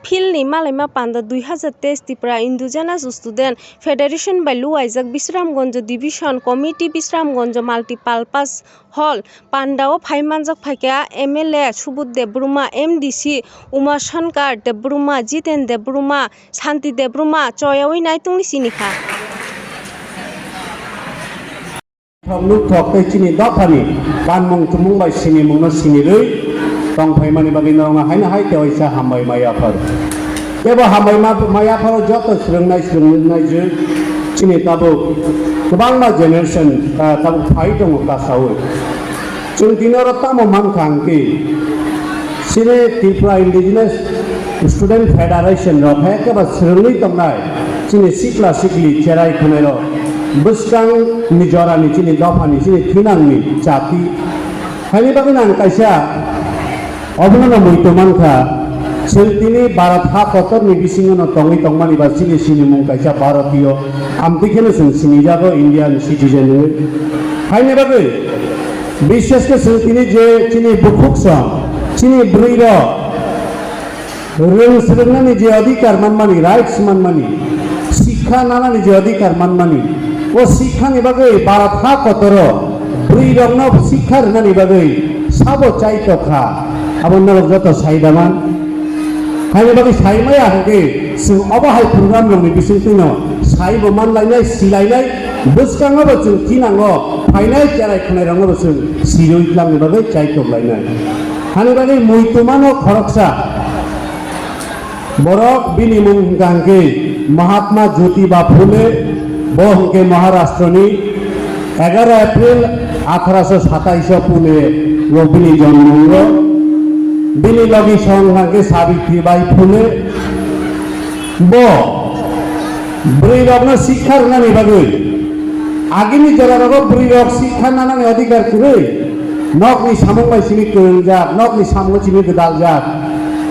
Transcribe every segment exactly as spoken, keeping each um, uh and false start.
Philni malaima panda dui hazar teis Tripura Indigenous Student Federation bai luaijak Bisramganj Division Committee, Bisramganj Multipurpose Hall, pandao phai manjak phaikha M L A Subodh Debbarma, M D C Umashankar Debbarma, Jiten Debbarma, Shanti Debbarma, choyawi naitungni sinikha. Thok nuk thok tei chini dophani kanmung tumung bai sinimungno sinirwi tongphaimani bagwi norokno haino hai tewaisa hambai ma yaphar. Kebo hambai ma, ma yapharo joto swrwngnai swrwngnai je chini tabuk kwbangma generation, ah, tabuk phai tongo kasaui. Chwng tini oro tamo mankha hwnkhe, chini Tripura Indigenous Student Federation rok hai kebo swrwngwi tongnai chini sikla sikli cherai khwnairok bwskangni jorani chini dophani chini thinangni chati. Haini bagwi ang kaisa obono no muitu mankha, chwng tini Bharat ha kotorni bisingo no tongwi tongmani ba chini sinimung kaisa Bharatiyo, amtwi kheno chwng sinijago Indian citizen hwnwi. Haini bagwi Bishesh khe chwng tini je chini bukhuk song, chini bwrwi rok rwng swrwngnani je adhikar manmani, rights manmani, sikha nanani je adhikar manmani, o sikhani bagwi Bharat ha kotoro bwrwi rokno sikha rwnani bagwi sabo chai tokha, abo norok joto sai da man. Haini bagwi sai maya hwnkhe chwng obo hai program rokni bisingtwino sai bo manlainai, silainai, bwskango bo chwng thinango phainai cherai khwnairokno bo chwng sirwi twlangni bagwi chai toklainai. Hani bagwi muitu mano khoroksa borok, bini mung hwnkha hwnkhe Mahatma Jyotiba Phule, bo hwnkhe Maharashtrani Egaroh April atharaso satais o Pune o bini jonmo wngo. Bini logi song hwnkhe Savitribai Phule. Bo bwrwi rokno sikha rwnani bagwi, agini jora rogo bwrwi rok sikha nanani adhikar kwrwi, nokni samung bai simi kwrwngjak, nokni samungo simi gwdaljak.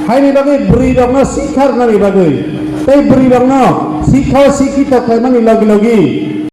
Haini bagwi bwrwi rokno sikha rwnani bagwi tei bwrwi rokno sikha o sikhi tokhlaimani logi logi